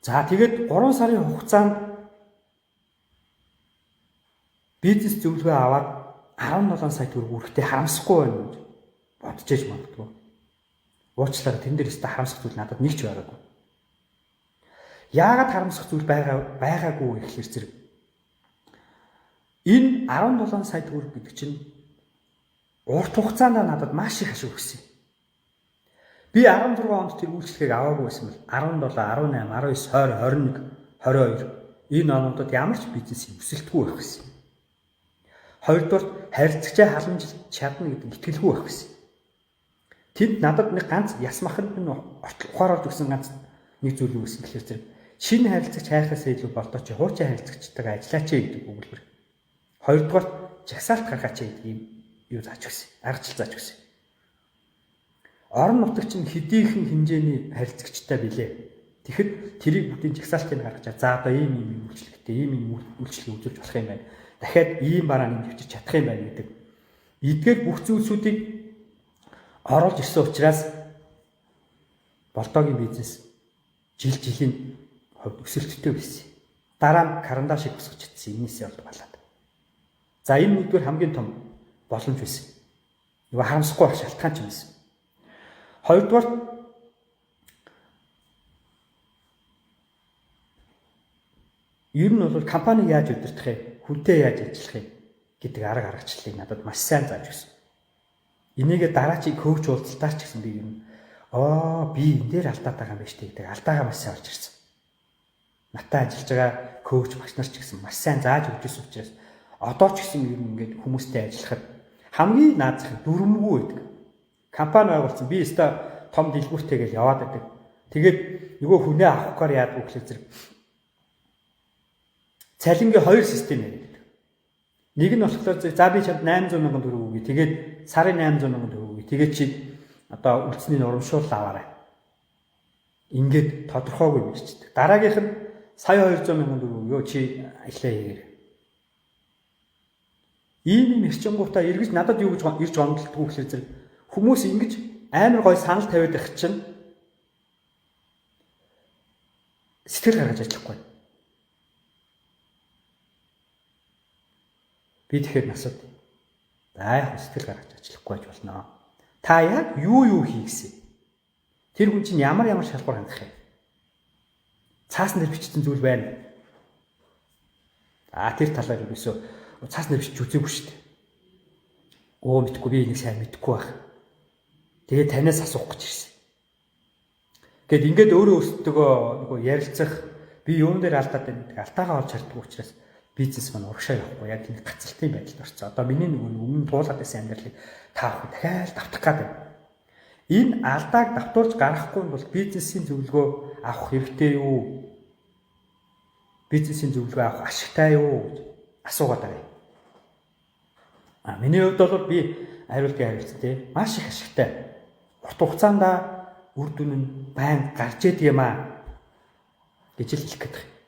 За, тэгээд 3 сарын хугацаанд бизнес зөвлөгөө аваад 17 сая төгрөг үргэхдээ харамсахгүй байна гэж бодож ээж магадгүй. Уучлаарай, тэн дээр өстой харамсах зүйл надад нэг ч байгаагүй. Яагаад харамсах зүйл байгаагүй гэхлээр зэрэг энэ 17 сая төгрөг гэдэг чинь урт хугацаанд надад маш их ашиг өгсөн юм. Би 16 онд тэр үйлчлэгийг аваагүй байсан бол 17, 18, 19, 20, 21, 22 энэ онуудад ямар ч бизнесийн өсөлтгүй байх гэсэн. Хоёрдугаар, харилцагчаа халамжилж чадна гэдэг итгэлгүй байх гэсэн. Тэнд надад нэг ганц ясмаханд нь ухаар орж өгсөн ганц нэг зүйл юу гэсэн гэхээр зэрэг шинэ харилцагч хайхаас илүү болдоо чи хуучин харилцагчтайгаа ажиллаач гэдэг өгүүлбэр. Хоёрдугаар, жагсаалт гаргаач гэдэг юм юу зааж өгсөн. Аргачлал зааж өгсөн. Орон нутагч нь хэдийхэн хэмжээний харилцагчтай билээ. Тэгэхэд тэрийг бүгдийн жагсаалтыг гаргаж, за одоо ийм ийм үйлчлэгтэй, ийм ийм үйлчлэг үзүүлж болох юм байна. Дахиад ийм бараа нэмж авчиж чадах юм байна гэдэг. Эдгээр бүх зүйлсүүдийг оруулж ирсэн учраас Болдоогийн бизнес жил жилийн хувьд өсөлттэй байсан. Дараа нь карандашыг босгож чадсан. Энээсээ бол балаад. За, энэ нэгдүгээр хамгийн том боломж байсан. Нөгөө харамсахгүй байх шалтгаан ч юм байсан. Хоёрдугаар, ер нь бол компани яаж удирдах вэ? Хүнтэй яаж ажиллах вэ гэдэг арга аргачлалыг надад маш сайн зааж өгсөн. Энийгээ дараачийн коуч уулзалтаар ч гэсэн би ер нь би энэ дээр алдаад байгаа юм байна шүү дээ гэдэг алдаагаа маш сайн олж ирсэн. Натаа ажиллаж байгаа коуч багш нар ч гэсэн маш сайн зааж өгч ирсэн учраас одоо ч гэсэн ер нь ингээд хүмүүстэй ажиллахад хамгийн наазах дүрмгүй байдаг. Компани байгуулсан. Би өстой том дэлгүүртэй гэж яваад байдаг. Тэгээд нөгөө хүнээ авах гэхээр яадаг вэ гэхлээр зэрэг цалингийн хоёр систем яриад байдаг. Нэг нь болохоор за би чамд 800 мянган төгрөг өгье. Тэгээд сарын 800 мянган төгрөг өгье. Тэгээд чи одоо үлдсэний урамшуул аваарай. Ингээд тодорхойгүй бичдэг. Дараагийнх нь сая 200 мянган төгрөг өгье. Чи ажиллаа хийгээрэй. Ийм юм хэрчэнгуутаа эргэж надад юу гэж ирж гомдолтгүй гэхлээр зэрэг хүмүүс ингэж амар гой санал тавиад байх чинь сэтгэл гаргаж ажиллахгүй. Би тэгэхээр насад за яг сэтгэл гаргаж ажиллахгүй байж болно. Та яг юу юу хийгсэн? Тэр хүн чинь ямар ямар шалгуур хангах юм? Цаасан дээр бичсэн зүйл байна. А тэр талаар ерөөсөө цаасан дээр бичиж үзээгүй шүү дээ. Өө мэдгүй, би энийг сайн мэдэхгүй байх. Тэгээ танаас асуух гэж ирсэн. Гэт ингээд өөрөө өөртөө нөгөө ярилцах, би юун дээр алдаад байна гэдэг алдаагаа олж харддаг учраас бизнес маань урагшаа явахгүй яг нэг гацалтын байдалд орсон. Одоо миний нөгөө өмнө туулаад байсан амьдралыг та бүхэн дахиад давтах гээд байна. Энэ алдааг давтуулж гаргахгүй бол бизнесийн зөвлөгөө авах хэрэгтэй юу? Бизнесийн зөвлөгөө авах ашигтай юу гэж асуугаад байгаа юм. А миний хувьд бол би хариултыг хариулсан тий. Маш их ашигтай. Урт хугацаанд үр дүн нь байн гарч идэг юм аа гэж л хэлэх гээд байна.